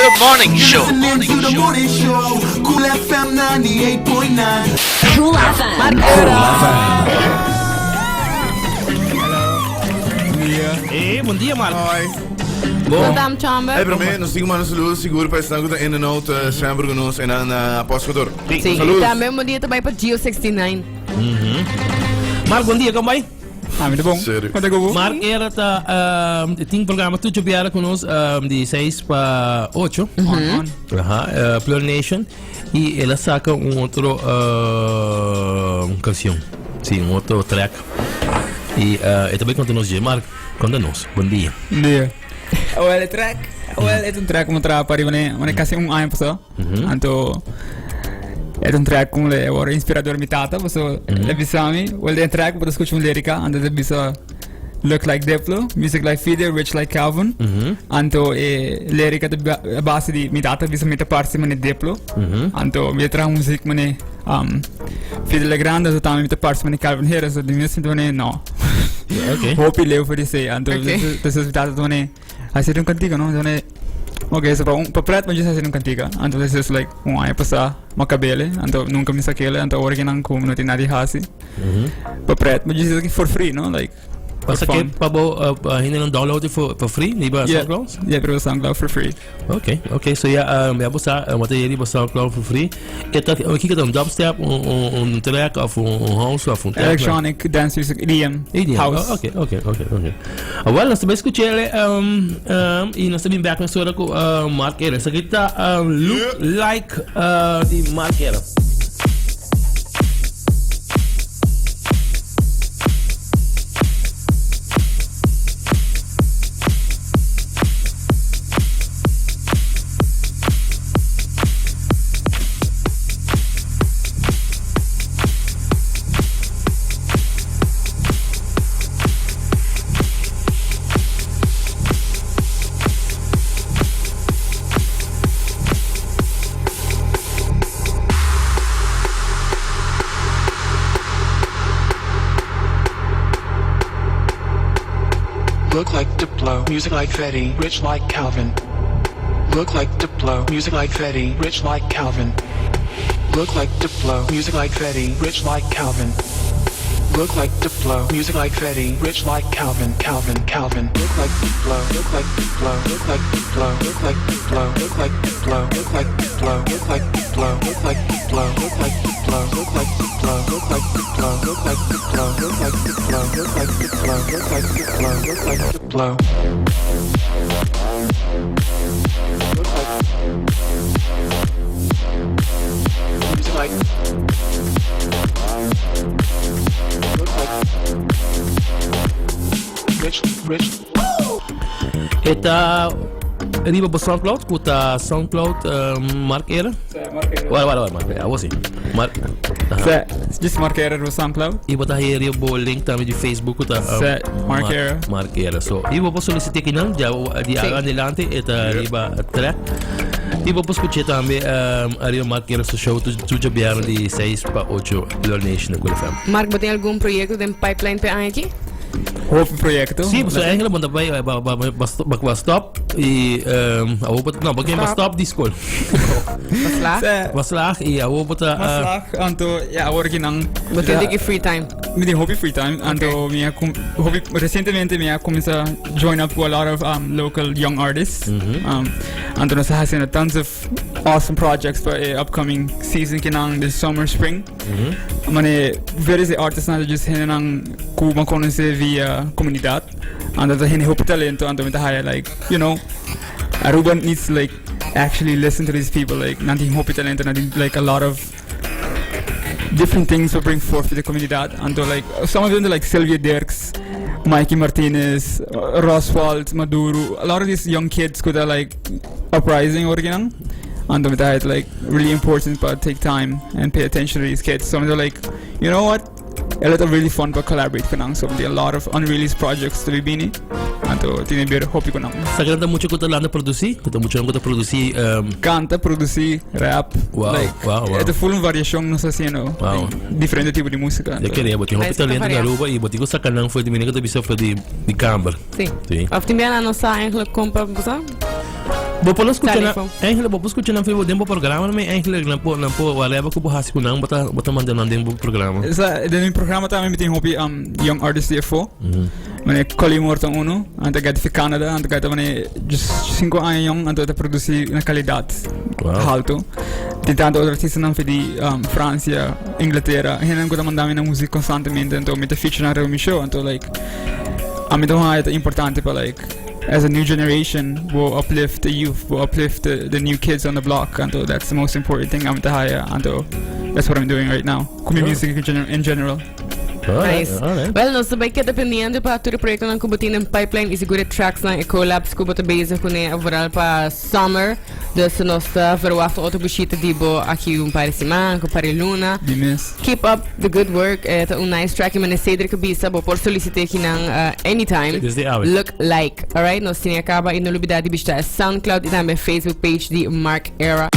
The Morning Show. Listening to the morning show, Cool FM 98.9. Cool FM. Mark Era. Eh, bon dia, Mark. Hoi. Bon. Dam Chamber. Hey, promé, nos tin ku manda un saludo sigur pa esnan ku ta in and out eh, semper ku nos en nan na postkantoor. Sí. Saludos. Tambe un bon dia tambe pa Gio 69. Mark, bon dia, kon bai? Ah, mi ta bon. Serio. Kon ta ku bo? Mark era ta ehm, tin programa Tucho Biara ku nos ehm, di 6 pa 8. On, on. Aha, eh, Plur Nation. Y el a saca un otro ehm, canción. Sí, un otro track. Y eh, e ta bai conta nos dje. Mark, conta nos. Bon dia. Bon dia. Wel, e track, wel, e ta un track ku mi traha pa riba ne, wanneer kasi un aña pasó. Anto, e ta un track ku le wòrdu inspirá dor mi tata, paso el a bisa mi, wel den e track bo ta skucha un lírika, anto el a bisa Look like Diplo, music like Fide, rich like Calvin. Anto e lírika ta a base di mi tata a bisa mi ta parse manera Diplo. Anto mi a traha muzik manera um, Fide Legrand, anto tambe mi ta parse manera Calvin Harris, so di mi a sinti manera no. Ok. Hopi leu for di esei. Anto Ok. despues mi tata ta manera Hasi un cantica no? Entonces, ok, so pa un pa pret mi just hasi un cantica. Anto this is like un aña pasá mi cabele, anto nunca mi sakele, anto awor kinan ku no tin nada di hasi. Pa pret mi just hasi for free, no? Like for Pasa ke fun. pa bo uh, pa hende nan download it for, for free, riba Yeah, SoundCloud? yeah, riba SoundCloud for free. Ok, ok, so ya um, ya bo sa, um, wat er riba SoundCloud for free. E ta, kiko ta un dubstep, un, un, un track of un, un house of un techno? Electronic dance music, EDM, EDM. house. Oh, ok, ok, ok, ok. Ah, well, nos ta bai scuchele um, um, y nos ta bin back mesora cu uh, Mark Era. Esaki ta um, Look Like uh, di Mark Era. Look like Diplo, music like Fetty, rich like Calvin. Look like Diplo, music like Fetty, rich like Calvin. Look like Diplo, music like Fetty, rich like Calvin. Look like Diplo, music like Fetty, rich like Calvin, Calvin, Calvin. Look like Diplo, look like Diplo, look like Diplo, look like Diplo, look like Diplo, look like Diplo, look like Diplo, look like Diplo, look like Diplo, look like Diplo, look like Diplo, look like Diplo, look like Diplo, look like Diplo, look like Diplo, look like Diplo. Look like music like look like rich, rich. E ta riba bo SoundCloud, ku ta SoundCloud um, Mark Era. Wara, wara, wara, Mark, awo si. Mark. Sa, just Mark Era riba SoundCloud. I bo ta haya riba bo link tambe di Facebook ku ta um, Sa, Mark Era. Mark Era. So, i bo por solicite kinan, ja, di Sí. adelante, e ta riba track. I bo por scuche tambe um, ariba Mark Era su show, tu, tu djabièrnè di 6 pa 8, Lor Nation na Cool FM. Mark, bo tin algun proyecto den pipeline pe aña aki? Hopi proyecto. Sí, so eigenlijk want daarbij ba ba ba ba ba ba stop y um, awo bot no, ba ba stop di school. Baslag? Sa, Ba slag y awo bot uh, Maslag, anto, ja, awor kinan. Bo tin diki free time. Mi tin hopi free time, anto mi a cum- hopi recientemente mi a cuminsa join up with a lot of um, local young artists. Um, anto nos a haciendo tons of awesome projects pa e upcoming season kinan this summer, spring. Mane varios e artists nan just hende nan ku mi a conoce via comunidad. Anto ta hende hopi talento, anto mi ta haya like, you know, Aruba needs to like actually listen to these people like nan tin hopi talento, nan tin like a lot of different things to bring forth to the comunidad. Anto like some of them like Sylvia Dirks, Mikey Martinez, Roswald Maduro, a lot of these young kids ku ta like uprising original. Anto mi ta haya like really important pa take time and pay attention to these kids. So mi ta like, you know what? E lo ta really fun pa collaborate ku nan. So mi tin a lot of unreleased projects ta bini. Anto tin e ber hopi ku nan. Sa ku nan ta mucho ku ta landa produci? Ku ta mucho ku ta produci um, Canta, produci, rap. Wow, like, wow, wow. E ta full un variacion nos ta haciendo. Wow. Diferente tipo di musica. Ya quería, bo tin hopi Mas ta talento na varia. Aruba y bo tin ku saca nan for di manera ku ta bisa for di di kamber. Sí. Sí. Of tin biaha nan no sa eigenlijk kon pa bo sa? Bo por scucha na, Telefon. eigenlijk bo por scucha nan Facebook den bo programa mi eigenlijk nan por nan por whatever ku bo hasi ku nan bo ta bo ta manda nan den bo programa. Sa, den mi programa tambe mi tin hopi young artists di afo. Mane Colin Moore ta uno, anto gai ta fi Canada, anto gai ta mane just 5 aña jong, anto ta produci na calidad halto. Tin tanto otro artistanan fi di Francia, Inglaterra, hendenan ku ta manda mi nan music constantemente, anto mi ta feature nan riba mi show, anto like ami ta haya ta importante pa like as a new generation bo uplift the youth, bo uplift the new kids on the block, anto that's the most important thing ami ta haya, anto that's what I'm doing right now ku mi music in general. Nice. Well, nos ta bay keda pendiente pa tur e proyectonan cu bo tin den pipeline y sigur e tracksnan, e collabs cu bo ta bezig cune vooral pa summer. Dus nos ta verwacht otro bishita di bo aki un par di siman, un par di luna. Di mes. Keep up the good work. E ta un nice track y mane Cedric a bisa bo por solicite akinan anytime. Desde awe. Look like. Alright, nos tin a caba y no lubida di bishita e Soundcloud y tambe Facebook page di Mark Era.